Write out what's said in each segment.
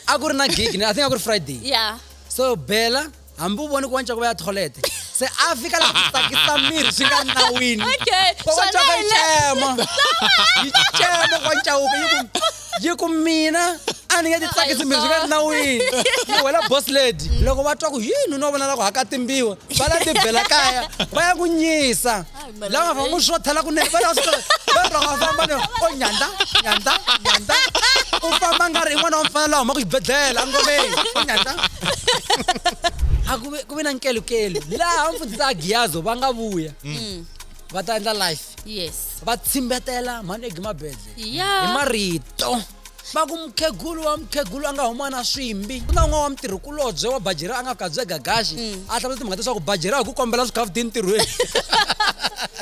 A ku ri na gig, I think a ku ri Friday. Yeah. So Bella, hambi u vone ku wa ncaku va ya toilet. Se a fika la ku tsakisa miri swi nga nawini. Okay, Kokwa swona Chauke hi yi le- cema. Yi cema kokwa Chauke yi ku mina a ni nge ti tsakisi miri swi nga nawini. Yi wela boss lady. Loko va twa ku yini no vona la ku hakatimbiwa, va la tibela kaya, va ya ku nyisa. La nga famba n'wi swothela kunene, va la va rhanga famba ni o nyanda, nyanda, nyanda. U famba nga ri i n'wana wa mfana la humaka xibedhlele a ngomeni. O nyanda. A ku ve ku ve na nkelukelu laha mfundhisi a Giyazo va nga vuya. Va ta endla life. Yes. Va tshimbetela mhani Eggy Mabedle. Yeah. Hi marito. Va ku mukhegulu wa mukhegulu a nga huma na swimbi. Ku na un'wana wa mutirhikulobye wa Bajira a nga fika bye gagaxi. A hlamusela timhaka leswaku Bajira hi ku kombela swikhafuthini ntirhweni.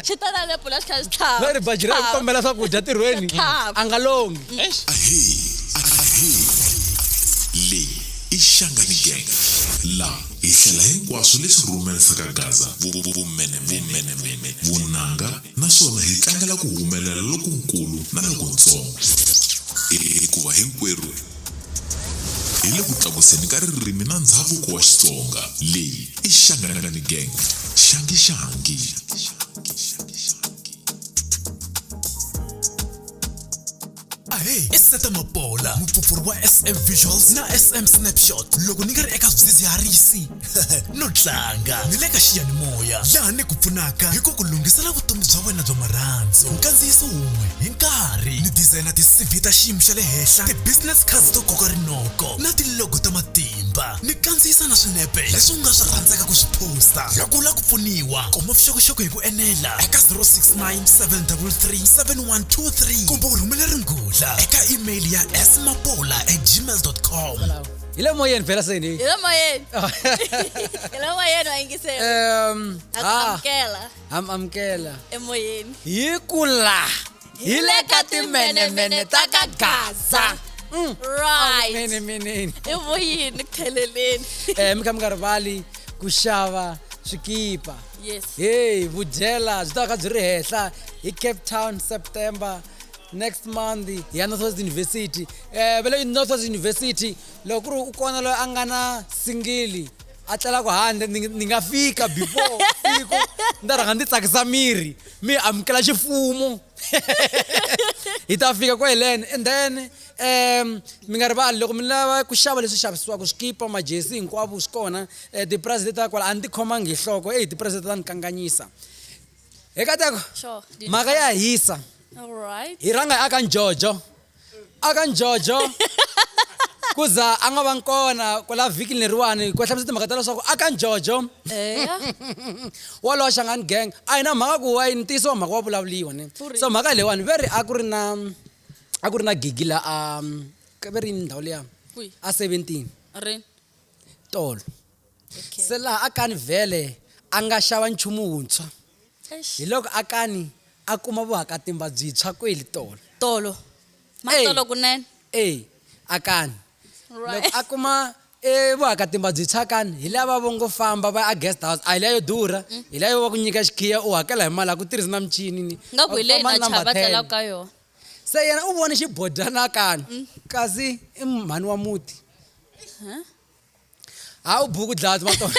Xi ta na lepula xi kha xi tlhava. Va ri Bajira hi ku kombela swakudya ntirhweni. Tlhava. A nga longi. Ahee, ahee. Leyi i Shangani Gang. La hi hlela hinkwaswo leswi rhumerisaka Gaza vumenemene, vunanga naswona hi tlangela ku humelela lokunkulu na lokuntsongo. Hikuva hinkwerhu hi le ku tlakuseni ka ririmi na ndzhavuko wa Xitsonga. Leyi i Shangani Gang. Xangi xangi. Ahee, i Seta Mapola, mupfupfuri wa SM Visuals na SM Snapshot. Loko ni nga ri eka swidzidziharisi no tlanga, ni le ka xiyanimoya laha ni ku pfunaka hi ku ku lunghisela vutomi bya wena bya marhandzu. Nkandziyiso wun'we hi nkarhi. Ni dizayina ti-CV ta xiyimo xa le henhla, ti-business cards to koka rinoko na ti-logo ta matimba. Ni kandziyisa na swinepe leswi u nga swi rhandzaka ku swi posta. Loko u lava ku pfuniwa, kuma vuxokoxoko hi ku enela eka 069 733 7123 kumbe u rhumela rungula eka email ya smapola@gmail.com. Hi le moyeni phela se ni. Hi le moyeni. Hi le moyeni wa yingisela. Amukela. Am amukela. Emoyeni. Hi ku la hi le ka timenemene ta ka Gaza. Right. Menemeneni. Emoyeni ku tlheleleni. Mi kha mi nga rivali ku xava swikipa. Yes. Hey, vudyela byi ta va kha byi ri henhla hi Cape Town September next month ya Northwest University. Va le Northwest University loko ku ri u kona loyi a nga na singili a tlelaka handle ni nga fika before siku ni ta rhanga ndzi tsakisa miri mi amukela xifumo. Hi ta fika kweleni and then mi nga rivali loko mi lava ku xava leswi xavisiwaka swikipa majesi hinkwavo swi kona ti-price leti ta kwala a ni ti khomangi hi nhloko eyi ti-price leti ta ni kanganyisa. He Kateko, Sure. mhaka ya hisa. All right. Hi rhanga hi aka Njojo. Aka Njojo ku za a nga va kona kwala vhiki leriwani ku hlamusela timhaka ta leswaku aka Njojo walowo Shangani Gang a hi na mhaka ku wa ntiyiso wa mhaka wa vulavuriwa ne. So mhaka leyiwani ve ri a ku ri na a ku ri na gigi la a ve ri yini ndhawu liya Kwihi? a 17 Rini? tolo. Okay. Se laha Akani vhele a nga xava nchumu wuntshwa. Eish. Hi loko Akani a kuma vuhakatimba byintshwa kweli tolo. Tolo. Matolo kunene. Eh, Akani. Right. Loko a kuma vuhakatimba byintshwa Akani, hi lava vo ngo famba va ya a guest house, a hi liya yo durha, hi liya yo va ku nyika xikhiya u hakela hi mali a ku tirhisi na michini ni. Nga ku hi leyi Va na famba chava number ten. tlelaka ka yona. Se yena u vone xibodyana Akani, kasi i mhani wa muti. Huh? Ha u buku dlaya matolo.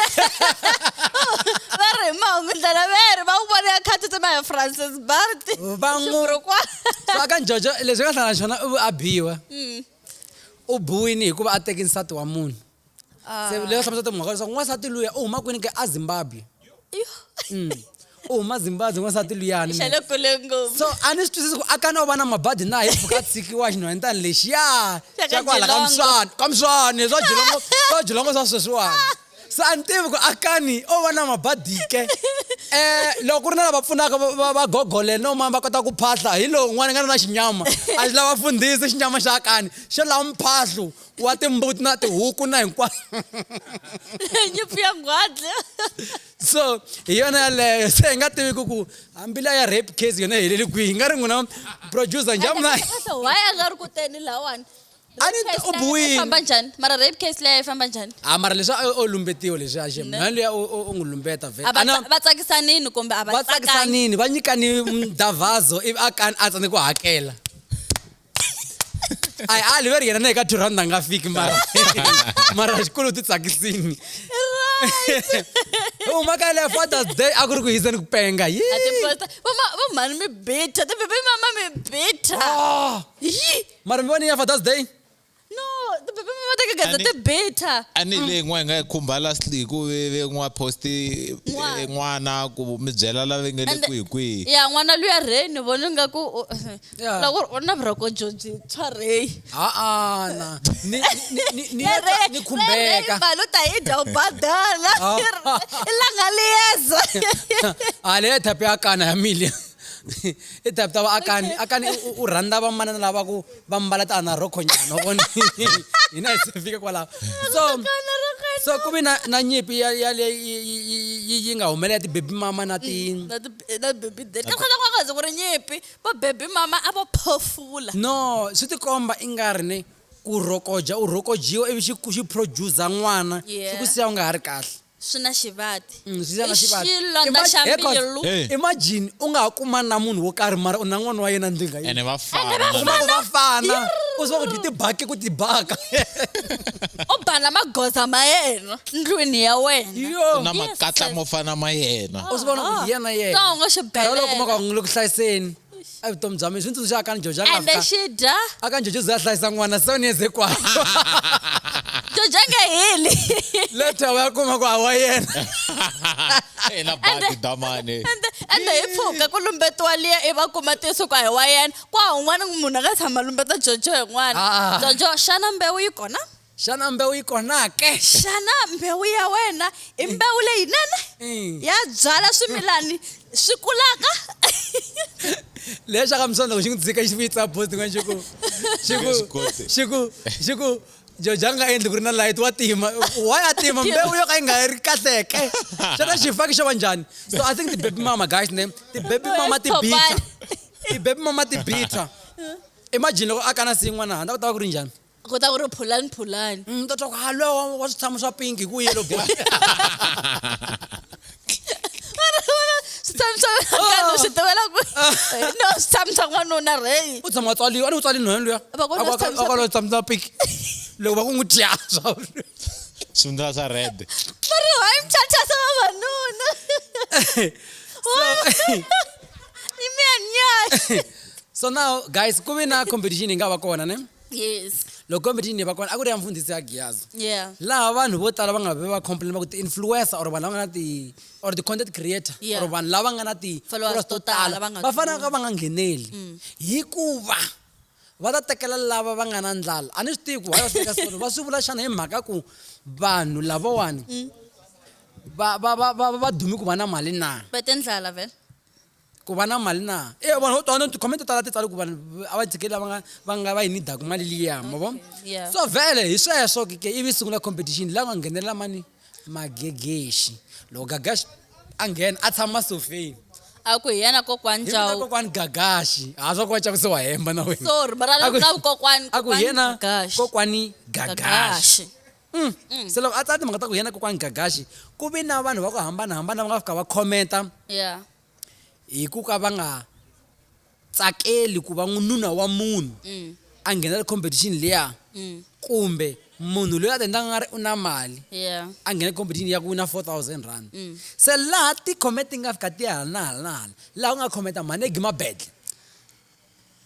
Va ri hi mahungu ndlela veri va ku vone ya khati tsema hi Francis Bart. Va n'wi Xiburukwa. So aka Njojo leswi nga hlangana na xona u a biwa. U biwini hikuva a teke nsati wa munhu. Se leyo hlamusela timhaka leswaku n'wansati luya u huma kwini ke a Zimbabwe. U huma Zimbabwe n'wansati luyani. Xa le kule ngopfu. So a ni swi twisisi ku Akani o va na mabadi na hi pfuka a tshikiwa xinhwanyetana lexiya Xa ka xa kwala ka Geelong. Mswani, ka Mswani, swa Geelong, swa Geelong swa sweswiwani. Se a ni tivi ku Akani o va na mabadi ke. Loko ku ri na lava pfunaka va gogole no mani va kota ku phahla hi lowu un'wana nga na xinyama. A xi lava fundhisi xinyama xa Akani, xo lava mphahlo wa timbuti na tihuku na hinkwaswo. Nyimpi ya nghwadla. So hi yona yaleyo se hi nga tivi ku hambi liya ya rape case yona yi helele kwihi. Hi nga ri n'wina producer njhani na Kahle, why a nga ri ku teni lahawani? A ni Rape case u leyi biwile. yi famba njhani? Mara rape case leyi yi famba njhani? Ah, mara leswi o lumbetiwa leswi a xem. Mhani luya u n'wi lumbeta vhele. A A na va tsakisanini kumbe a va Va tsakangi? tsakisanini, va nyikani mdavazo ivi a kani a tsandze ku hakela. A hi ali ve ri yena na hi ka 2 rand a nga fiki mara mara xikolo ti tsakisini. Huma ka le Father's Day a ku ri ku hiseni ku penga. Yi. A ti-posta va mhani mi bitter ti-baby mama mi bitter. Ah. Yi. Mara mi voni ya Father's Day? No, ti-baby mama ta ka Gaza Ani- ti bitter. a ni leyi n'wana hi nga yi khumba lastly ku ve ve n'wa posti N'wana. n'wana ku mi byela lava nge le And- kwihi kwihi Ya n'wana luya Ray ni vona nga ku Yeah. loko u ri na vurhoko byo byintshwa Ray. Ha-a na. Ni ni ni ni Ya Ray- ni Ray khumbeka. mali u ta yi dya u badala. Ah. Ilanga liyeza. A le type ya kana ya mili. I type ta va akani akani u rhandza vamanana lava ku va mbala ti anarokho nyana wa vona. Hina hi se fika kwalaho. So so ku vi na na nyimpi ya ya le yi nga humelela ti-baby mama na ti Na ti- na baby daddy. Ka khona kwa ku ri nyimpi, va baby mama a va phofula. No, swi tikomba i nga ri ne ku rhokoja u rhokojiwa ivi xi xi producer n'wana Yeah. swi ku siya u nga ha ri kahle. Swi na xivati. Swi siya na I xivati. xilondza xa mbilu. Hey. Imagine u nga ha kuma na munhu wo karhi mara u na n'wana wa yena ndlwini ka yena. ene va U kuma fana ku va fana u swi va ku dyi tibaki ku tibaka. U bala magoza ma yena ndlwini ya wena. Yo. na Yes, makatla sis. mo fana ma yena U swi vona ku hi yena yena. Ta u nga xi Nkarhi wolowo u kuma belela. ku u le ku hlayiseni. Evutomi bya mina swi ndzi tsundzuxa akani George a nga Ende fika. xi dya. Akani George u za hlayisa n'wana 7 years hinkwayo. George a nge heli. Later va ya kuma ku a wa yena. ena badi damane Ende hi pfhuka ku lumbetiwa liya i va kuma tiso ku a hi wa yena. Kwa un'wana munhu a nga tshama lumbeta Jojo hi n'wana. Ah. Jojo, xana mbewu yi kona? Xana mbewu yi kona ke? Xana mbewu ya wena i mbewu leyinene? Ya byala swimilani swi kulaka? Lexi a ka miswana loko xi n'wi tshika xi vuyisa post yin'wana xi ku xi ku Nge swi koti. xi ku xi ku George a nga endli ku ri na light wa tima why a tima mbewu yo ka yi nga ri kahleke xana xifaki xo va njhani so I think ti-baby mama guys ne ti-baby mama ti bitter ti-baby mama ti bitter imagine loko a kana siyi n'wana handle ku ta va ku ri njhani Ku ta ku ri phulani phulani. Ta twa ku ha luya wa switshamo swa pink hi ku yellow boy Switshamo swa kambe swi tivela ku no switshamo swa n'wanuna Ray. U tshama a tswaliwa a ni u tswali nhwanyana luya Va ku na switshamo swa a ku tshama swa pink loko va ku n'wi dya swa swimila swa red Va ri hayi mchachasa vavanuna. I mianyanya. So now guys ku vi na competition yi nga va kona ne Yes. loko competition yi va kona a ku ri ya mfundhisi ya Giyazo Yeah. laha vanhu vo tala va nga ve va complain va ku ti-influencer or vanhu lava nga na ti or ti-content creator Yeah. or vanhu lava nga na ti-followers Followers to to tala tala va nga va fanele ka va nga ngheneli hikuva va ta tekela lava va nga na ndlala a ni swi tivi ku why va swi teka solo va swi vula xana hi mhaka ku vanhu lavawani va dumi ku va na mali na Va tindlala vhele. Ku va na mali na e vanhu vo tala ti-comment to tala ti tsale ku vanhu a va tshikeli lava nga va yi nidaku mali liya ma vo Yeah. so vhele hi sweswo ke ivi sungula competition laha nga nghenelela mani magegexi loko gagaxi a nghena a tshama sofeni A ku hi yena kokwani hi mina Chauke. kokwani gagaxi ha swa ku va chavise wa hemba na wena Sorry, mara A ku- na kokwani a ku kokwani hi yena Gagashi. kokwani gagaxi Gagashi. Se loko a tsala timhaka ta ku hi yena kokwani gagaxi ku vi na vanhu va ku hambanahambana va nga fika va commenta Yeah. Hi ku ka va nga tsakeli ku va nuna wa munhu a nghenela competition liya kumbe munhu loyi a ti endlaka nga ri u na mali Yeah. a nghena competition ya ku wina 4000 rand se laha ti-comment ti nga fika ti ya hala na hala na hala laha u nga commenta mhani egi mabedle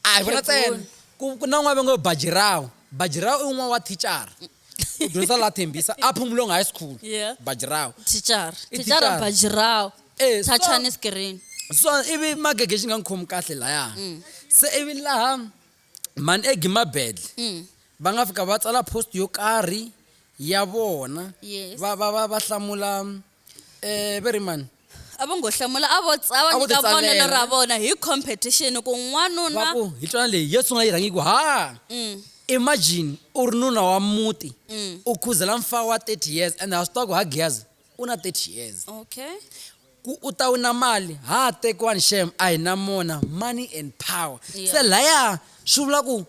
a hi vona ntsena ku na un'wana va ngo bajirawu bajirawu i un'wana wa thicara u dyondzisa laha Tembisa a Phomolong High School Yeah. Bajirawu Thicara. I Thicara thicara. Bajirao. Eh, so- Thachani screen. So ivi magege xi nga n'wi khomi kahle laya se ivi laha mhani egi mabedle va nga fika va tsala post yo karhi ya vona Yes. va va va va hlamula ve ri mani A va ngo hlamula a vo a A va vo nyika vonelo titsalela. ra vona hi competition ku va n'wanuna ku hi twana leyi yo sungula yi rhangi ku ha imagine u ri nuna wa muti u khuzela mfa wa 30 years and ha swi tiva ku ha Giyazi u na 30 years Okay. ku u ta wina mali ha tekiwani shem a hi na mona money and power Yeah. se laya swi vula ku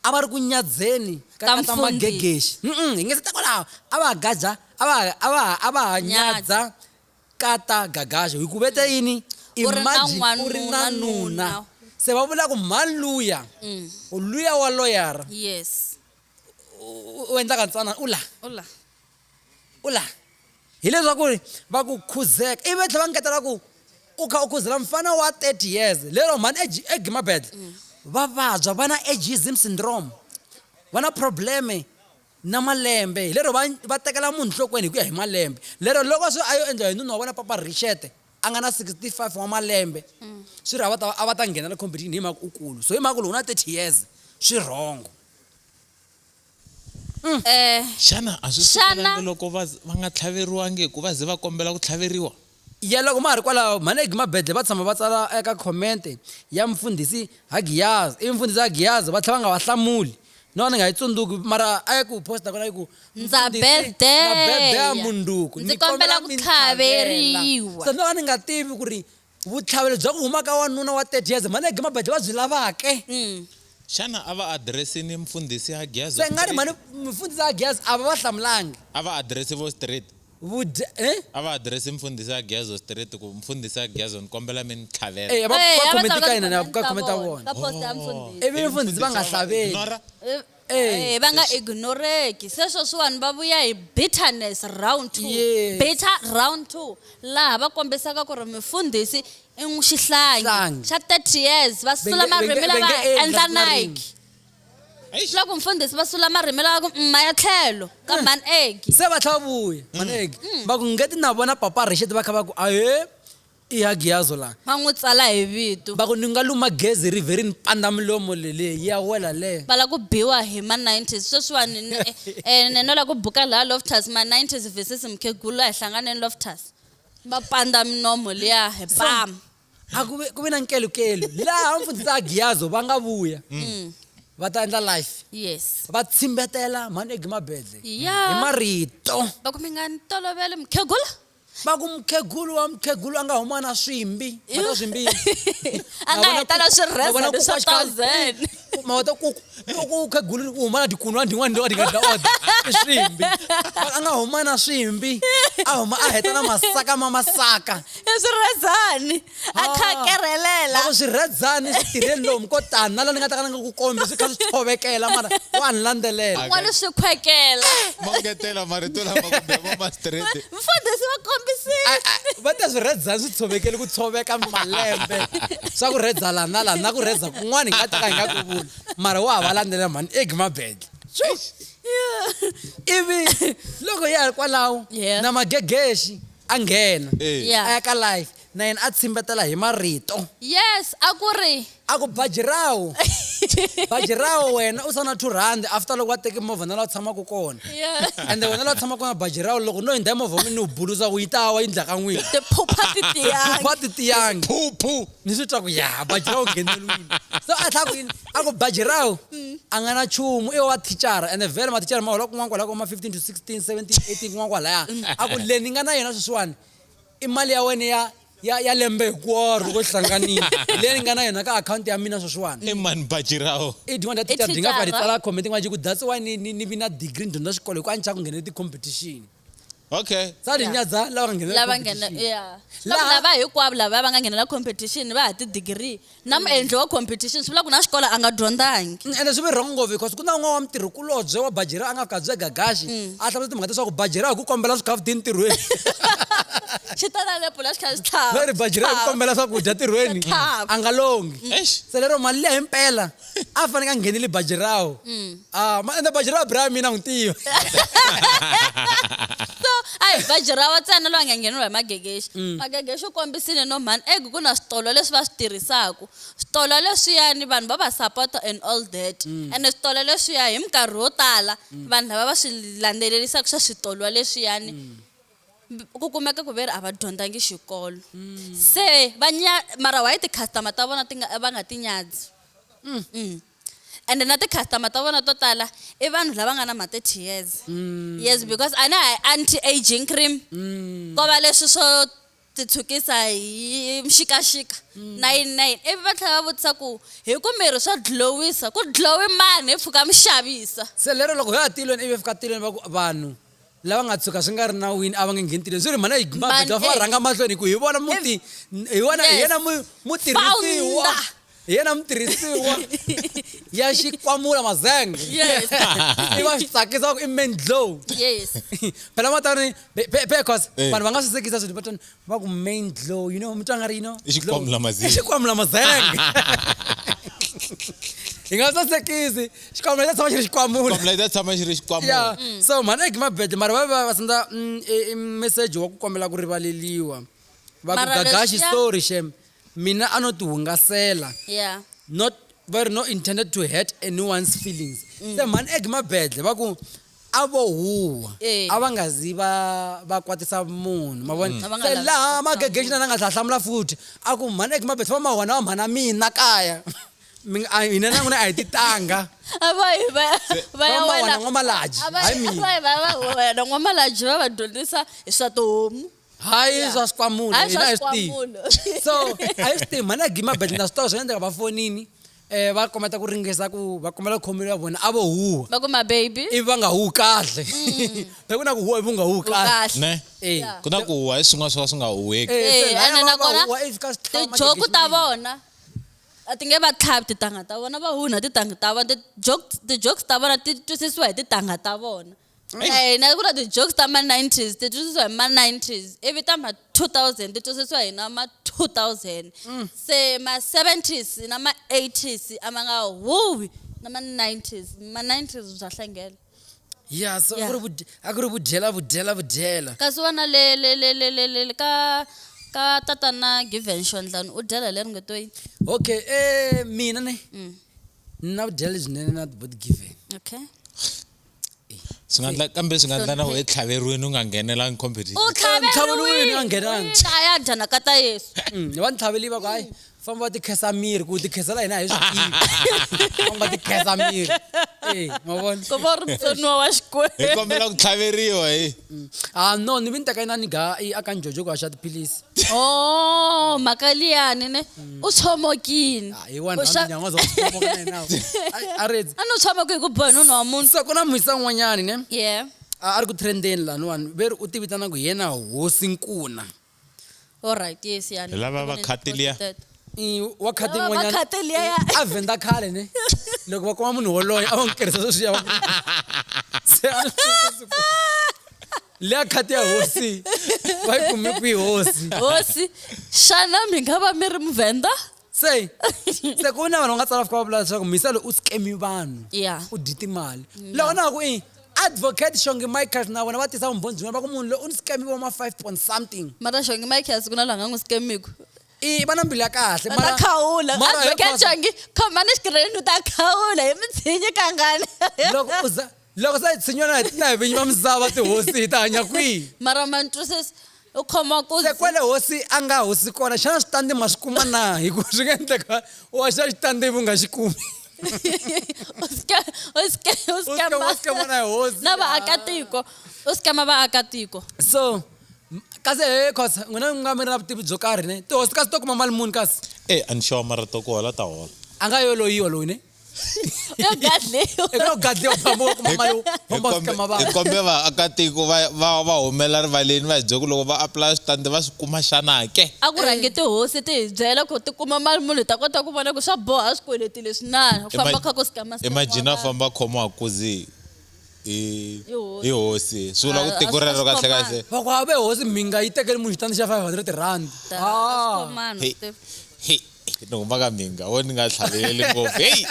a va ri ku nyadzeni ka Ka kata mfundhisi. magegexi hi nge se ta kwalaho a va ha gaja a va ha Nyadza. nyadza kata gagaxa hi ku vete yini U ri na imagine u ri na n'wanuna, nuna nuna. Se va vula ku mhani luya, luya wa loyara Yes. u endlaka ntsanana u la. U la. U la. Hileswaku va ku khuzeka ivi va tlhela va ngetela ku u kha u khuzela mfana wa 30 years lero mhani egimabedle va vabya va na ageism syndrome, va na probleme na malembe, hi lero va tekela munhu nhlokweni hi ku ya hi malembe. Lero loko swi a yo endliwa hi nuna wa vona Papa Richete a nga na 65 wa malembe, swi ri a va ta nghenela competition hi mhaka u kulu, so hi mhaka loko u na 30 years swi wrong. Xana a swi Xana- loko va nga tlhaveriwangi ku va ze va kombela ku tlhaveriwa? Ya loko ma ha ri kwalaho mhani egimabedle va tshama va tsala eka comment ya mfundhisi Hagiyazi, ivi mfundhisi Hagiyazi va tlhela va nga va hlamuli. No ni nga yi tsundzuki mara a yi ku posta kona yi ku Ndza mfundhisi, bedeya. ndza bedeya munduku. Ndzi Ni kombela kombela ku mi ntlhavela. tlhaveriwa. Se no ka ni nga tivi ku ri vutlhavelo bya ku huma ka wanuna wa 30 years mhani egimabedle va byi lavake. Xana a va addressini mfundhisi Hagiyazi? Se nga ri mhani mfundhisi Hagiyazi a va va hlamulangi. A va address vo straight. Vudya, eh? A va address mfundhisi Hagiyazi straight ku mfundhisi Hagiyazi ni kombela mi ni tlhavela. Eh, va Eh, va a va comment tsala ka yena na ka ka comment ta vona, vona. ka post ya mfundhisi. Ivi mfundhisi va nga hlaveli. Ignora. Eh. Eh, va nga ignoreki. Se sweswiwani va vuya hi bitterness round 2. Yes. Bitter round 2 laha va kombisaka ku ri mufundhisi i xihlangi Xihlangi. xa 30 years, va sula Va nge marimi lava endli endla swa marimi. Nike. Swi ku mfundhisi va sula marimi lava ku ma ya tlhelo ka mhani Egg. Se va tlhela va vuya mhani Egg. Va ku ngeti na vona Papa Richete va kha va ku ahe i Hagiyazo la. Va n'wi tsala hi vito. Va ku ni nga luma gezi riveri ni panda milomo leyi ya wela le. Va lava ku biwa hi ma 90s sweswiwani ni no lava ku buka laha Loftus ma 90s versus mukhegulu a hi hlanganeni Loftus. Va panda minomo liya hi pam. A ku ve na nkelukelu laha mfundhisi Hagiyazo va nga vuya. Va ta endla life. Yes. Va tshimbetela mhani Egimabedle. Yeah. Hi marito. Va ku mi nga ni toloveli mukhegula. Va ku mukhegulu wa mukhegulu a nga huma na swimbi. Va ta swimbi. A nga heta na swirhezani swa 1000. Ma ta ku ku mukhegulu u huma na dikunwa din'wana di nga da order. I swimbi. A nga huma na swimbi. A huma a heta na masaka ma masaka. I swirhezani. A kha a kerhelela. Va ku swirhezani swi tirheni lomu ko tani na laha ni nga ta ka ni nga ku kombi swi kha swi tshovekela mara wa ni landzelela. N'wana swi khwekela. Mongetela marito lama kumbe vo ma straight. Mfundhisi va kombisile. Va ta swirhezani swi tshovekele ku tshoveka malembe swa ku rhedza laha na laha na ku rhedza kun'wana hi nga ta ka hi nga ku vuli mara wa ha va landzelela mhani Egimabedle. Ivi loko ya ri kwalaho Yeah. na magegexi a nghena Eh. Yeah. a ya ka life na yena a tshimbetela hi marito. Yes, a ku ri A ku Bajirawo. Bajirawo wena u sana 2 rand after loko wa teke movha na laha u tshamaka kona. Yeah. Ende wena laha u tshamaka kona Bajirawo loko no hindza hi movha wa mina ni wu bulusa ku yi ta wa yi ndla ka n'wina. Tiphupha ti tiyangi. Va ti tiyangi. Phuphu. Ni swi twa ku ya Bajirawo ngheneliwile. So a tlhela ku yini? A ku Bajirawo a nga na nchumu i wa thicara ende vhele mathicara ma hola kun'wana kwalaya ka ma 15 to 16, 17, 18 kun'wana kwalaya. A ku leyi ni nga na yona sweswiwani i mali ya wena ya lembe hinkwaro loko hlanganile leyi ni nga na yona ka akhawunti ya mina sweswiwani. I mani Bajirawo? I tin'wana ta I thicara ti nga fika ti thicara. tsala comment yin'wana yi ku that's why ni vi na degree ni dyondza xikolo hi ku a ni chava ku nghenela ti-competition. Okay. Sa ti nyadza lava nga nghenela Lava nghena competition. yeah. Laha- Lava hinkwavo lava va nga nghenela competition va ha ti-degree na muendli wa competition swi vula ku na xikolo a nga dyondzangi. Ende swi ve wrong ngopfu because ku na un'wana wa mutirhikulobye wa Bajirawo a nga fika bya Gagashi a hlamusela timhaka ta leswaku Bajirawo hi ku kombela swikhafuthini ntirhweni. Xi ta na lepula xi kha xi tlhava. Va ri Bajirawo hi ku kombela swakudya ntirhweni Tlhava. a nga longi. Eish. Se lero mali liya himpela a faneke a nghenele Bajirawo. Ah, ende Bajirawo bra mina n'wi tiva. So a hi Bajirawo ntsena loyi a nga ngheniwa hi Magegexi. Magegexi u kombisile no mhani Egg ku na switolo leswi va swi tirhisaka. Switolo leswiyani vanhu va va support and all that. Ene switolo leswiya hi minkarhi yo tala vanhu lava va swi landzelerisaka swa switolwa leswiyani ku kumeka ku ve ri a va dyondzangi xikolo. Se va mara why ti-customer ta vona ti nga va nga ti nyadzi? Ende na ti-customer ta vona to tala i vanhu lava nga na ma 30 years. Yes, because a na hi anti-aging cream. Ko va leswi swo ti tshukisa hi mixikaxika 99. Ivi va tlhela va vutisa ku hi ku mirhi swa glowisa, ku glowi mani hi pfuka mi xavisa. Se lero loko hi ya tilweni ivi fika tilweni va ku vanhu lava nga tshuka swi nga ri nawini a va nge ngheni tilweni. Swi ri mhani hi Mhani va Egg. rhanga mahlweni hi ku hi vona muti hi vona hi Yes. yena mutirhisiwa. Founder. Hi yena mutirhisiwa ya xikwamula mazenge. Yes. I va swi tsakisa ku i man glow. Yes. Phela matani because Eh. vanhu va nga swi sekisa swilo va va ku main glow, you know, mutwa nga ri you know. I xikwamula mazenge. I xikwamula mazenge. Hi nga sasekisi xikwamula xa tshama xi ri xikwamula. Kwamula ta tshama xi ri xikwamula. Yeah. So mhani egi mabede mara va va va senda message wa ku kombela ku rivaleliwa. Va ku Mara gagashi leswiya- sorry shem. Mina a no ti hungasela. Yeah. Not very no intended to hurt anyone's feelings. Se mhani egi mabedle va ku a vo huwa Eh. a va nga zi va va kwatisa munhu ma vona A va nga se lavi laha ku kwatisa magegexi na nga hlamula futhi a ku mhani egi mabedle va mawana wa mhana mina kaya hina na n'wina a hi titanga A va yi va va ya Va wela mawana n'wamalaji, A va hayi mina. va yi va va wena n'wamalaji va va dyondzisa hi swa tihomu. Hayi swa swikwamula Hayi hina swa a hi swi tivi. swikwamula. So a hi swi tivi mhani a gima bedle na swi tiva swi endleka va fonini um va kombeta ku ringesa ku va kombela ku khomeriwa vona a vo huwa Va ku ma baby. ivi va nga huwi kahle phela ku na ku huwa ivi u nga huwi kahle Kahle. Ne? Eh. Ku na ku huwa hi swin'wana swo ka swi nga huweki. Eh, se Eh, laya ene va va nakona huwa ivi fika swi tlhava tijoku ta magegexini. vona a ti nge va tlhavi tintangha ta vona va hunha tintangha ta vona ti-jokes ta vona ti twisisiwa hi tintangha ta vona. Hina ku na ti-jokes ta ma-90s ti twisisiwa hi ma-90s ivi ta ma-2000 ti twisisiwa hi na ma-2000 se ma-70s na ma-80s a ma nga huwi na ma-90s ma-90s bya hlangela. Yeah, so Yeah. a ku ri a ku ri vudyela vudyela vudyela. Kasi wena le le le le le le le ka ka tatana Given Shondlani u dyela leri nge to yini? Okay, mina ne ni na vudyela lebyinene na bot given. Okay. Swi nga endla kambe swi nga endla na ku etlhaveriweni u nga nghenelangi competition. U Ntlhaveriwile, a nghenangi. A ya dya na kata Yesu. Va ni tlhaveli va ku hayi famba va tikhesa miri ku tikhesela hina a hi swi tivi. Famba va tikhesa miri. Eh, ma vona? Ku va u ri mutsoniwa wa Hi Xikwembu. kombela ku tlhaveriwa hi. Ah no, ni vi ni teka inani ga i aka njojo ku haxa tiphilisi. Oh, mhaka liyani ne. U tshomokini. Ah, hi one U xa- round nyangwa za ku tshomboka na yena. A ri A no tshomoka hi ku boha hi nuna wa munhu. so ku na muyisa un'wanyani ne Yeah. a a ri ku trendeni laniwani ve ri u ti vitana ku hi yena hosi nkuna. All right, yes yani. Hi lava va khati liya. I wa khati Lava va n'wanyana khati liya ya- a vhenda khale ne loko va kuma munhu woloye a va n'wi tirhisa sweswiya va se a ni swi ku liya khati ya hosi va yi kume kwihi hosi Hosi, xana mi nga va mi ri muvhenda? se se ku na vanhu va nga tsala fika va vula leswaku muyisa loyi u scam vanhu Yeah. u dyi timali loko na ku i advocate Shongi Michaels na vona va tisa vumbhoni byin'wana va ku munhu loyi u ni scamiwa ma 5 point something Mara Shongi Michaels ku na laha nga n'wi scamiku. I va na mbilu ya kahle Va ta khawula. mara Advocate hinkwaswo- Shongi, khomani xikirini u ta khawula hi mitshinyi kangani. loko u za loko se hi tshinyiwa na na hi vinyi va misava tihosi hi ta hanya kwihi Mara ma ni twisisi u khoma ku se kwale hosi a nga hosi kona xana xitandi ma swi kuma na hi ku swi nga endleka wa xa xitandi ivi u nga xi kumi u U scam- u scam na hi hosi. na vaakatiko u scama vaakatiko so kasi he cause n'wina mi nga mi ri na vutivi byo karhi ne tihosi kasi to kuma mali muni kasi Eh, a ni sure mara to ku hola ta hola. a nga yo loyiwa loyi ne yo gadliwa i ku gadliwa famba u kuma mali famba u scama Hi vanhu kombe vaakatiko va va va humela rivaleni va hi byela ku loko va apply switandi va swi kuma xana ke. a ku rhange tihosi ti hi byela ku ti kuma mali munhu hi ta kota ku vona ku swa boha swikweleti leswi na ku famba kha ku scama scama Imagine a vanhu. famba a khomiwa kuzi hi Hi hosi. hi hosi. Swi vula ku A- tiko a swi- rero a swi kahle kahle. va ku a ve hosi mi nga yi tekeli munhu xitandi xa 500 rand Ta- a swi ah khomani, Hey. Steve. Hey, ni huma ka minga wo ni nga tlhaveleli ngopfu. Hey.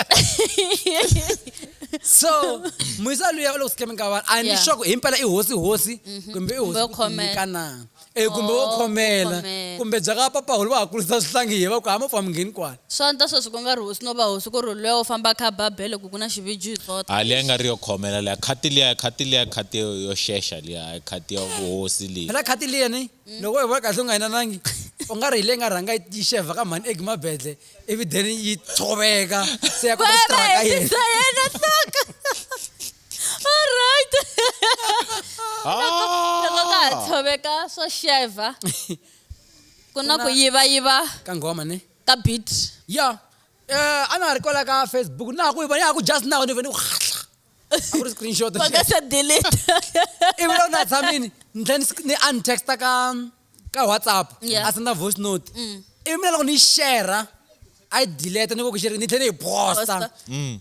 So muyisa luya u le ku scameng ka vanhu a ni Yeah. sure ku himpela i hosi hosi kumbe i hosi Kumbe wo ku khomela. tinyika na e kumbe wo Oh, khomela khomela. kumbe bya ka papahulu va ha kurisa swihlangi hi va ku hama pfa mi ngheni kwala Swa ndla sweswi ku nga ri hosi no va hosi ku ri luya u famba kha babele ku ku na xiviji hi tota Ha liya nga ri yo khomela liya khati liya khati liya khati yo xexa liya hayi khati ya vuhosi leyi. Phela khati liya ni loko u yi vona kahle u nga yinanangi u nga ri hi leyi nga rhanga yi xevha ka mhani egi mabedle ivi then yi tshoveka se ya kota ku straka yena hetisa yena nhloko alright loko ka ha tshoveka swo xeva ku na ku yivayiva ka nghoma ne ka beat ya a na ha ri kwala ka Facebook na ha ku yi vona ya ha ku just now ni vhe ni ku hatla a ku ri screenshot va nga se delete ivi loko na ha tshamini ni tlhela ni untexta ka ka WhatsApp Yeah. a senda voice note ivi mina loko ni yi share A yi delete ni ku xi ri ni tlhela ni yi posta. Posta.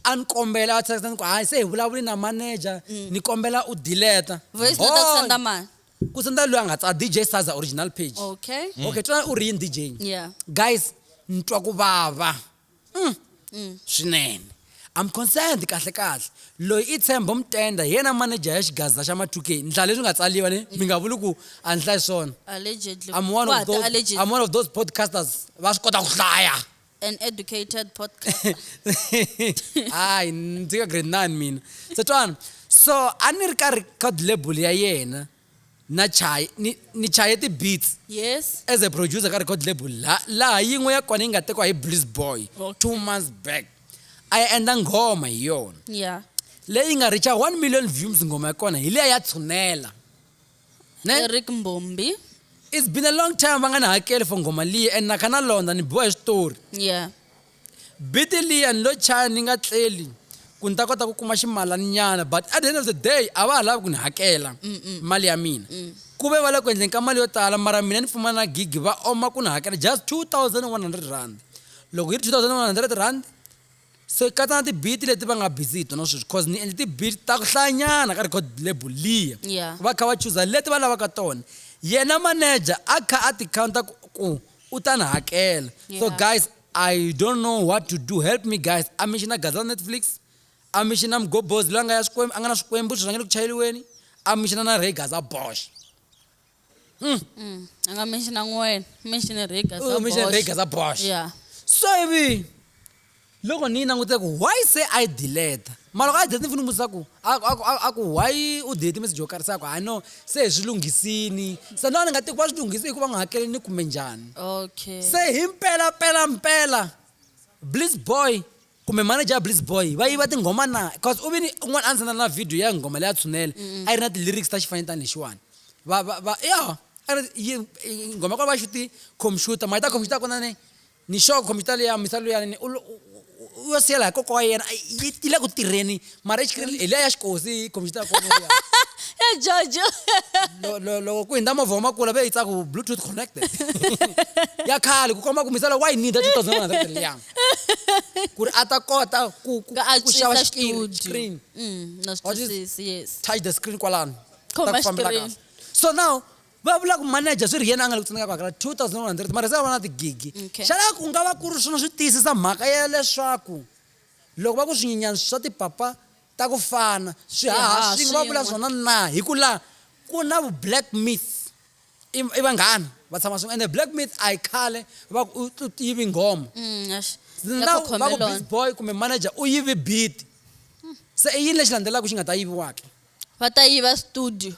A ni kombela a text ni ku hayi se hi vulavuli na manager ni kombela u delete. Voice note a ku senda mani? Ku senda loyi a nga tsala DJ Saza original page. Okay. Okay, twana u ri yini DJ? Yeah. Guys, ni twa ku vava. Swinene. I'm concerned kahle kahle. Loyi i Tshembo Mtenda, hi yena manager ya xigaza xa ma 2K. Ndla leswi nga tsaliwa ni mi nga vuli ku a ni hlayi swona. Allegedly. I'm one of Ku hata those allegedly. I'm one of those podcasters va swi kota ku hlaya. An educated podcast. Hayi, ndzi ka grade 9 mina. Se twana, so a ni ri ka record label ya yena na chaye ni chaye ti-beats. Yes. As a producer ka record label laha yin'we ya kona yi nga tekiwa hi Bliss Boy 2 months back. A yi endla nghoma hi yona. Yeah. Leyi nga reacha 1 million views nghoma ya kona hi liya ya tshunela. Ne? Eric Mbombi. It's been a long time va nga ni hakeli for nghoma liya and na kha na londza ni biwa hi xitori. Yeah. Beat liya ni lo chaya ni nga tleli ku ni ta kota ku kuma ximalani nyana, but at the end of the day a va ha lavi ku ni hakela mali ya mina. Ku ve va le ku endleni ka mali yo tala mara mina ni pfumala na gig va oma ku ni hakela just 2100 rand. Loko yi ri 2100 rand so katsa na ti-beat leti va nga busy hi tona sweswi cause ni endle ti-beat ta ku hlayanyana ka record label liya. Yeah. Va kha va chuza leti va lavaka tona. Yena manager a kha a ti counta ku u ta ni hakela. So Yeah. guys, I don't know what to do. Help me guys. A mi xi na Gaza Netflix, a mi xi na Mgobozi loyi a nga ya Xikwembu, a nga na Xikwembu xi rhangele ku chayeriweni, a mi xi na Ray Gaza Bosch. A nga mention na n'wena, mention Ray Gaza U mention Bosch. Ray Gaza Bosch. Yeah. So ivi loko ni yi langute ku why se a yi delete? Mara loko a yi delete ni fanele ni vutisa ku a ku why u delete message yo karhi se a ku hayi no se hi swi lunghisini. Se na ni nga tivi ku va swi lunghisi hikuva nga hakeli ni kumbe njhani. Okay. Se hi mpela mpela mpela Bliss Boy kumbe manager ya Bliss Boy va yiva tinghoma na cause u vini un'wana a ndzi senda na video ya nghoma leya tshunela a yi ri na ti-lyrics ta xifanetani lexiwani. Va va va ya a ri yi nghoma ya kona va xuti computer mara ta computer kona ni sure computer liya misa luyani ni u yo siyela hi kokwa wa yena yi yi le ku tirheni mara hi liya ya xikosi computer ya kona liya. Ya Jojo. Loko ku hundza movha wa makula ve yi tsaka ku Bluetooth connected. Ya khale ku komba ku misala wa yi need 2100 liya. Ku ri a ta kota Ku a ku xava antswisa screen, studio. screen. Na swi What is- twisisi, yes. Touch the screen kwalano. Khoma Ta ku fambela screen. kahle. So now va vula ku manager swi ri yena a nga le ku tsandzeka ku hakela 2100 mara se va na tigigi. Okay. Xana ku nga va ku ri swona swi tiyisisa mhaka ya leswaku loko va ku swinyenyana swa tipapa ta ku fana swi haha Swihaha swin'we va vula swin'we. swona na hi ku laha ku na vu black myth i vanghana va tshama swin'we ende black myth a yi khale va ku u yivi nghoma. Ya Now va ku khokhomelona. Bliss Boy kumbe manager u yivi beat. Se i yini lexi landzelaka xi nga ta yiviwaka? Va ta yiva studio.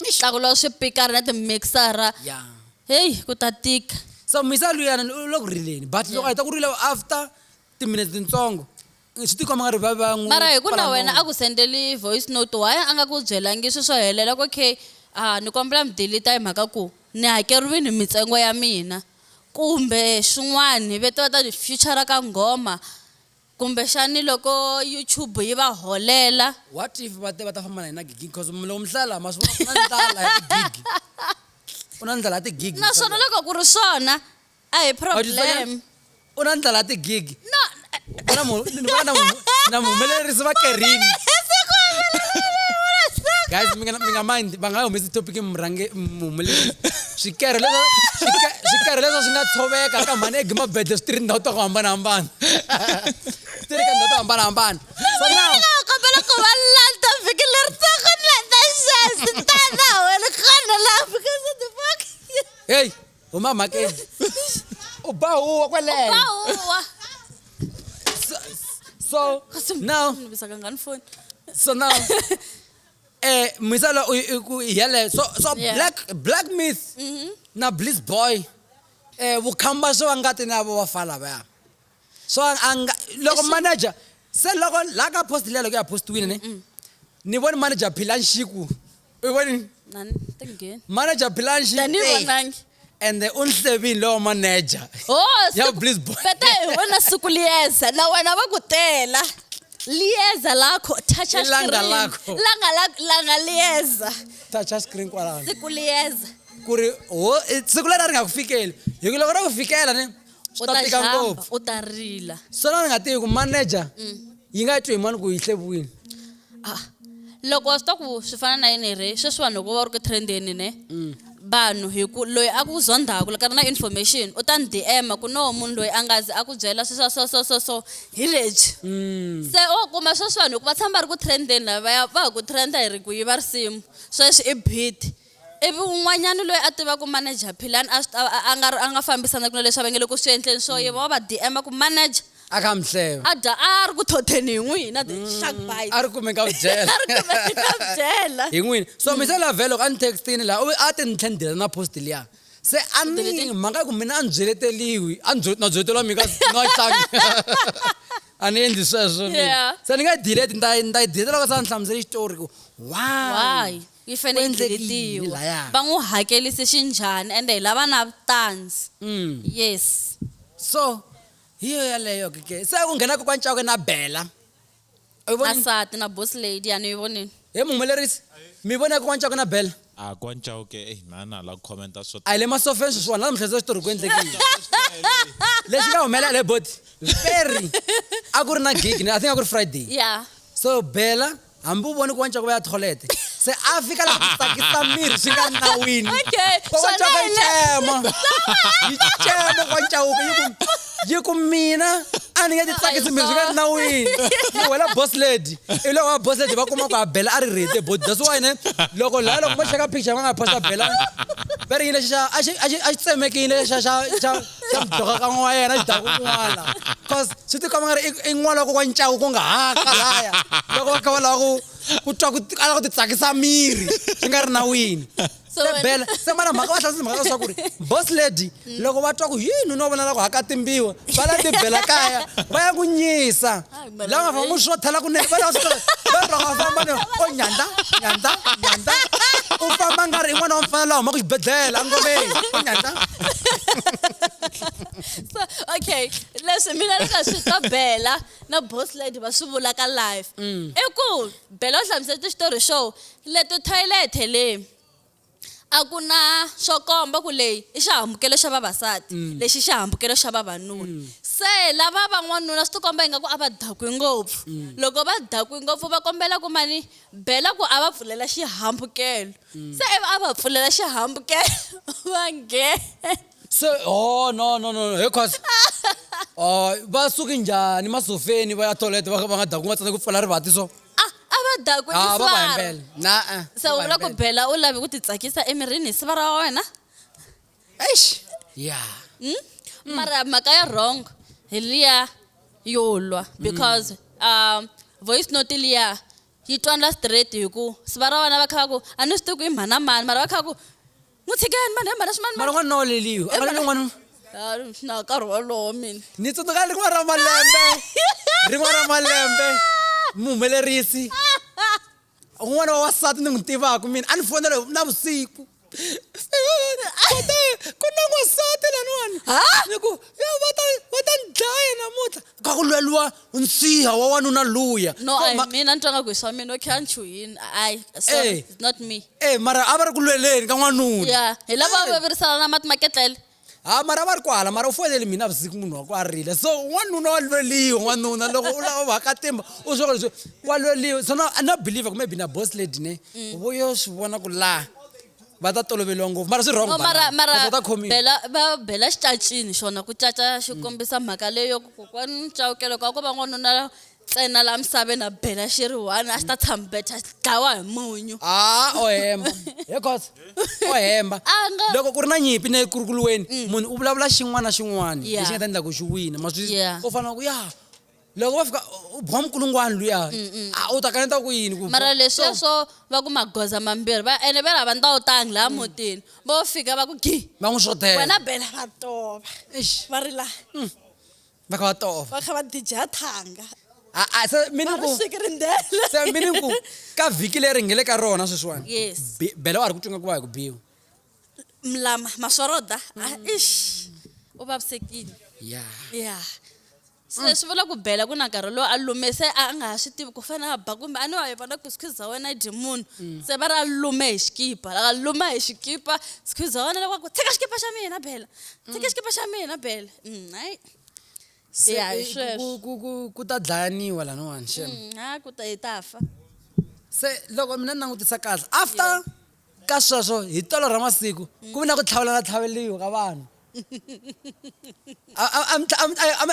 Tlakula swipikara na timixara. Yeah. Hey, ku ta tika. So misa luyani u le ku rileni but loko a heta ku rila after timinete tintsongo swi tikomba nga ri va va n'wi Mara hi ku na pfala wena nomu. a ku sendeli voice note why a nga ku byelangi swilo swo helela ku okay a ni kombela mi delete hi mhaka ku ni hakeriwile mitsengo ya mina kumbe swin'wani ve tiva ta future ka nghoma kumbexani loko YouTube yi va holela. What if va te va ta famba na hina gigi because loko mi hlaya laha ma swi vona ku na ndlala ya tigigi. U na ndlala ya tigigi. Naswona loko ku ri swona a hi problem. U na ndlala ya tigigi. No. U na ni vona na muhumelerisi va Kerini. Guys, mi nga mind va nga humesi topic murhange muhumelerisi. Swikere leswo swikere leswo swi nga tshoveka ka mhani egimabedle swi tirhi tindhawu ta ku hambanahambana. Swi tirhi ka tindhawu to hambanahambana. So now kombela ku va landa vhiki leri taka ni landa xesi tana wena khona laha because the fuck. Hey, huma mhakeni. U ba huwa kwaleno. Ba huwa. So now Ni bisaka ngani phone. So now misala u ku yele so Yeah. black myth na Bliss Boy vukhamba swo va nga ti na vo va fala va. So a nga loko manager se loko la ka post liya loko ya postiwile ne. Ni voni manager Philani Xiku. U voni Nani tingheni. manager Philani Xiku. Tani vonangi. And u ni hlevini lowa manager. Oh, Ya siku- Bliss Boy. Peta hi vona siku liyeza na wena va ku tela. Liyeza lakho touch I langa screen. lakho. Langa lakho langa liyeza. Touch screen kwalano. Siku liyeza. Ku ri ho siku leri a ri nga ku fikeli. Hi ku loko ra ku fikela ne U ta ta tika jamba ngopfu. u ta rila. Swona ni nga tivi ku manager yi nga twi hi mani ku yi hleviwile. Ah, loko wa swi tiva ku swi fana na yini re sweswiwani loko va ri ku trendeni ne vanhu hi ku loyi a ku zondhaku loko a ri na information u ta ni DM ku no munhu loyi a nga zi a ku byela sweswo so so so so hi lebyi. Se o kuma sweswiwani hikuva tshama va ri ku trendeni lavaya va ha ku trenda hi ri ku yiva risimu sweswi i beat. Ivi un'wanyana loyi a tivaka manager Philani a swi a nga a nga fambisanaka na leswi a va nge le ku swi endleni swo yiva wa va DM ku manager A kha mi hleva. A dya a ri ku thotheni hi n'wina the shark bite. A ri kumeni ka vudyela. A ri kumeni ka vudyela. Hi n'wina. So mi se la vhele loko a ni textini laha u a ti ni tlhe ni delete na post liya. Se a ni mhaka ya ku mina a ni byeleteliwi a ni na byeleteliwa mi ka na tlangi. A ni endli sweswo mina. Se ni nga yi delete ni ta ni ta yi delete loko se a ni hlamusele xitori ku why. Why? Yi fanele yi Ku endleke yini deletiwa. laya? Va n'wi hakelise xinjhani ende hi lava na vutanzi. Yes. So hi yo yaleyo ke ke. Se ku nghena kokwana Chauke na Bella. U yi Na vonile? sati na boss lady a ni yi vonile. He muhumelerisi mi vona kokwana Chauke na Bella? A kwa Chauke eh mana la commenta swo A hi le masofeni sweswiwani laha mi hlayisa xitori ku endlekile. Lexi nga humelela le boti very a ku ri na gig I think a ku ri Friday. Yeah. So Bella hambi u voni kokwana Chauke va ya toilet se a fika la ku tsakisa miri swi nga nawini. Okay, Kokwana Chauke yi swona cema. Yi cema kokwana Chauke yi ku yi ku mina a ni nge ti tsakisi miri swi nga ri nawini. Yi wela boss lady. Ivi loko va boss lady va kuma ku a Bella a ri ready boti that's why ne loko laha loko mo cheka picture va nga posta Bella va ri yini lexi xa a xi a xi a xi tsemekile xa xa xa xa mudoka ka n'wa yena xi daku n'wana cause swi ti komba nga ri i n'wana wa kokwana Chauke ku nga haka laya loko va kha va lava ku ku twa ku a lava ku ti tsakisa miri swi nga ri nawini. So Se wena- Bella se mana mhaka va hlamusela mhaka leswaku ri boss lady loko va twa ku yini nuna wa vona la ku hakatimbiwa va la tibela kaya va ya ku nyisa Ai, mara la nga famba n'wi xothela kunene va lava va ri va famba ni o nyandza nyandza nyandza u famba nga ri i n'wana wa mfana la humaka xibedhlele a ngomeni o nyandza. So okay, leswi mina ni nga swi twa Bella na boss lady va swi vula ka live. I ku Bella u hlamusela xitori xo le ti-toilet le a ku na swo komba ku leyi i xihambukelo xa vavasati lexi i xihambukelo xa vavanuna. Se lava van'wanuna swi ti komba ingaku a va dakwi ngopfu. Loko va dakwi ngopfu va kombela ku mani Bella ku a va pfulela xihambukelo. Se ivi a va pfulela xihambukelo va nghena. Se oh no no no he cause oh va suki njhani masofeni va ya toilet va va nga daku nga tsandza ku pfula rivanti so. A a va dakwi Ah, va va i sivara. hembela. Na eh. Se u vula ku Bella u lave ku ti tsakisa emirini hi siva ra wena? Eish. Yeah. Mara mhaka ya wrong hi liya yo lwa because voice note liya yi twala straight hi ku siva ra wena va kha va ku a ni swi tivi ku i mhana mani mara va kha va ku n'wi tshikeni mani he mhana swimani Mara n'wana no leliwi. A nga leli n'wana. Na nkarhi wolowo mina. Ni tsundzuka rin'wana ra malembe. Rin'wana ra malembe. Muhumelerisi. Un'wana wa wansati ni n'wi tivaka mina a ni fonela na vusiku. Ku na n'wansati laniwani. Ni ku ya va ta va ta ni dlaya namuntlha. Ka ku lweliwa nsiha wa wanuna luya. No, So a hi mina ni twa nga ku hi swa mina okay a ni chuhini. Ai, sorry, Eh. it's not me. Eh mara a va ri ku lweleni ka n'wanuna. Yeah, hi lava va virisana na mati maketlele. Ha mara a va ri kwala mara u fonele mina vusiku munhu wa ku a rila. So n'wanuna wa lweliwa n'wanuna loko u lava u hakatimba u swi leswi wa lweliwa. So na na believe ku maybe na boss lady ne vo yo swi vona ku laha va ta toloveliwa ngopfu mara swi wrong No, mara mara va ta khomiwa. Bella va bela xicacini xona ku caca xi kombisa mhaka leyo ku kokwani Chauke loko a ko va n'wanuna ntsena laha misaveni a bela xi ri one a xi ta tshama better xi dlawa hi munyu. Ah o hemba he cause o hemba A nga- loko ku ri na nyimpi ne ku ri ku lweni munhu u vulavula xin'wana na xin'wana Yeah. lexi nga ta endla ku xi wina ma swi Yeah. u fanele ku ya loko va fika u boha minkulungwana luya a u ta kaneta ku yini ku Mara leswiya swo va ku magoza mambirhi va ene ve lava ndhawu tangi laha mutini vo fika va ku gi va n'wi xotela wena Bella va tova Eish. va ri laha va kha va tova va kha va dija thanga Ah, ah, se mi ni va ri ku swiki ri ndela se mi ni ku ka vhiki leri hi nge le ka rona sweswiwani Yes. Bella wa ha ri ku twa nga ku va hi ku biwa mlama masworoda ah, ish u vavisekile ya yeah. Se swi vula ku bela ku na nkarhi lowu a lume se a nga ha swi tivi ku fana a ba kumbe a ni wa yi vona ku squeeze wa wena dyi munhu. Se va ri a lume hi xikipa, loko a luma hi xikipa squeeze wa wena loko a ku tshika xikipa xa mina Bela, tshika xikipa xa mina Bela. Hayi. Se, Ya, hi eh, sweswo. ku ta dlayaniwa laniwani shem. Ha ku ta hi ta fa. Se loko mina ni langutisa kahle after ka sweswo hi tolo ra masiku ku vi na ku tlhavelana tlhaveliwa ka vanhu. A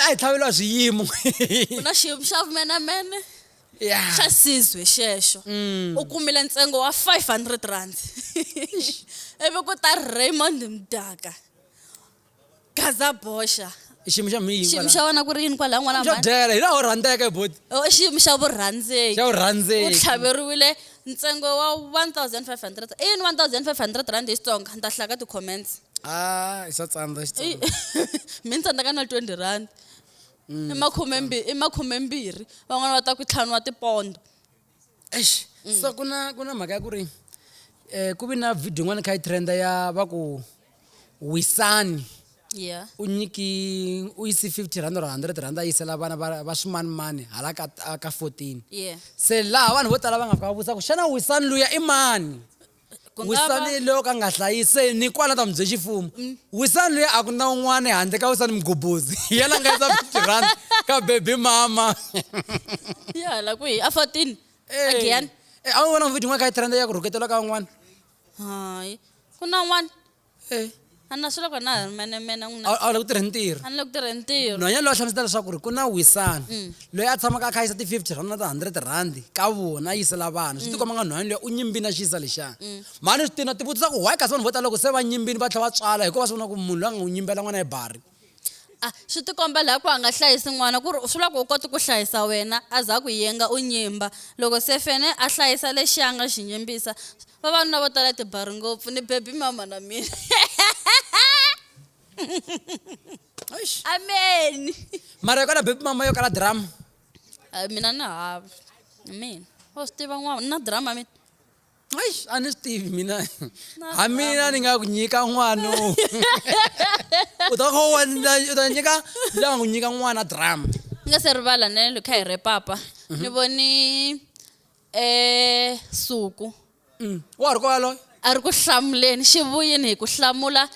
hi tlhaveliwa swiyimo. Ku na xiyimo xa vumenemene Yeah. xa sizwe xexo. U kumile ntsengo wa 500 rand. Ivi ku ta Raymond Mdaka. Gaza boxa. I xiyimo xa mhini Xiyimo xa wena ku ri yini kwalaho n'wana xo mhani? dyela hi laha u rhandzeka hi boti. Oh, i xiyimo xa vurhandzeki. Xa vurhandzeki. U tlhaveriwile ntsengo wa 1500. I yini 1500 rand hi Xitsonga? Ni ta hlaya ka ti-comments. Ah, i swa tsandza Xitsonga. Mi ni tsandzeka na 20 rand. I i makhumembirhi. Van'wana va ta ku ntlhanu wa tipondo. Eish. So ku na mhaka ya ku ri ku vi na video yin'wana kha yi trenda ya va ku Wisani. Yeah. U nyiki u yisi 50 rand or 100 rand a yisela vana va swimanimani hala ka 14. Yeah. Se laha vanhu vo tala va nga fika va vutisa ku xana Wisani luya i mani? Ku nga va Wisani loyi ka nga hlayisi ni kwala ta mi bye xifumo. Wisani luya a ku na un'wana handle ka Wisani Mgobozi. Yena a nga yisa 50 rand ka baby mama. Ya hala kwihi? A 14. Eh. A Giyani. Eh, a wu vona video yin'wana kha yi trenda ya ku rhuketela ka un'wana? Hayi. Ku na un'wana. Eh. A na swi loko na ha ri menemene n'wina. A wu le ku tirheni ntirho. A ni le ku tirheni ntirho. Nhwanyana loyi a hlamusela leswaku ri ku na Wisani loyi a tshamaka a kha a yisa ti-50 rand na ti-100 rand ka vona a yisela vana. Swi tikomba nga nhwanyana luya u nyimbini a xiyisa lexiya. Mhani swi tina ti vutisa ku why kasi vanhu vo tala loko se va nyimbini va tlhela va tswala hikuva swi vona ku munhu loyi a nga n'wi nyimbela n'wana i bari. Ah, swi tikomba laha ku a nga hlayisi n'wana ku ri swi vula ku u koti ku hlayisa wena a za ku yenga u nyimba. Loko se fene a hlayisa lexiya a nga xi nyimbisa. Vavanuna vo tala tibari ngopfu ni baby mama na mina. Eish. Amen. Mara kona baby mama yo kala drama. Mina ni hava. Mina. Wa swi tiva n'wana na drama mina. Eish, a ni swi tivi mina. Na Ha mina ni nga ku nyika n'wana. U ta ku u ta nyika la nga ku nyika n'wana drama. Ni nga se rivala ne loko kha hi repapa. Ni voni Suku. Wa ha ri kona loyi? A ri ku hlamuleni xi vuyini hi ku hlamula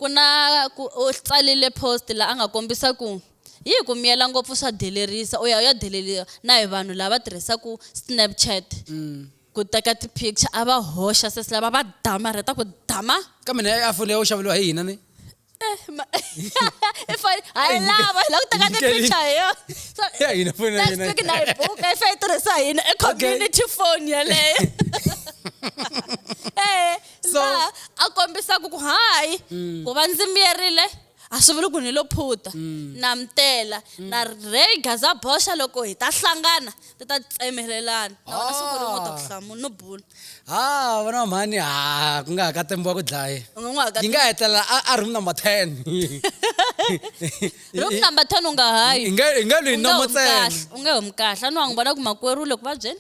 ku na ku u tsalile post la a nga kombisa ku hi ku miyela ngopfu swa delerisa u ya u ya deleriwa na hi vanhu lava tirhisaka Snapchat ku teka ti-picture a va hoxa sesi lava va damarheta ku dama. Ka mina ya phone ya u xaveriwa hi hina ni. I fane ha yi lava hi lava ku teka ti-picture hi yona. So, Ya hina phone ya next hina. week na yi buka i fanele yi tirhisa hina i community phone yeleyo. Eh, So- laha a kombisaka ku hayi ku va ndzi miyerile a swi vuli ku ni lo phuta na mtela na Ray Gaza boxa loko hi ta hlangana ti ta tsemelelana na wena siku rin'we u ta ku hlamula no bula. Ha vona mhani ha ku nga ha katembiwa ku dlaya. U nga n'wi hakati- Yi nga hetelela a room number 10. Room number 10 u nga hayi. Hi nga lwi U nga nomo humi ntsena. kahle, u nge humi kahle a ni wa n'wi vona ku makwerhu u le ku vabyeni.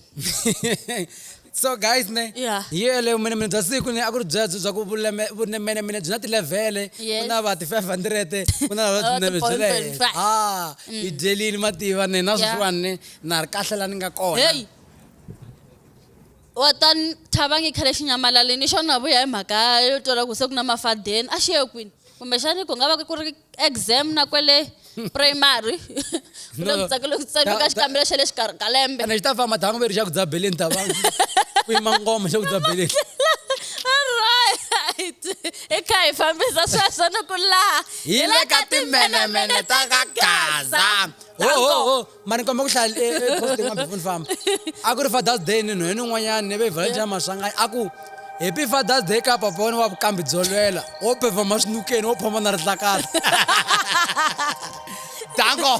So guys ne Yeah. hi yeleyo vumenemene bya siku ne a ku ri byebyo bya ku vumenemene byi na tilevhele. Yes. Ku na va ti-500 ku na lava Oh, tinene byi le henhla. ti-point five. Ah, hi dyelini mativa ne na Yeah. sweswiwani ne na ri kahle la ni nga kona. Hey. Wa ta Thabangi khale xinyamalaleni xona vuya hi mhaka yo twala ku se ku na mafadeni a xi ye kwini kumbexani ku nga va ku ri exam na kwele primary ku le ku tsakele ku tsariwa ka xikambelo xa le xikarhi ka lembe. Ene xi ta famba thangu veri xa ku dzabeleni Thabangi. Ku yima ngoma xa ku dzabeleni. Alright. I kha hi fambisa sweswo ni ku laha Hi le ka timenemene ta ka Gaza. Ho ho ho, mani komba ku hlaya post yin'wana before ni famba. A ku ri Father's Day ni nhwenya un'wanyana ni ve Valentine Maswanganyi a ku Happy Father's Day ka papa wa wena wa vukambi byo lwela wo performa swinukeni wo phoma na rihlakahla. Danko.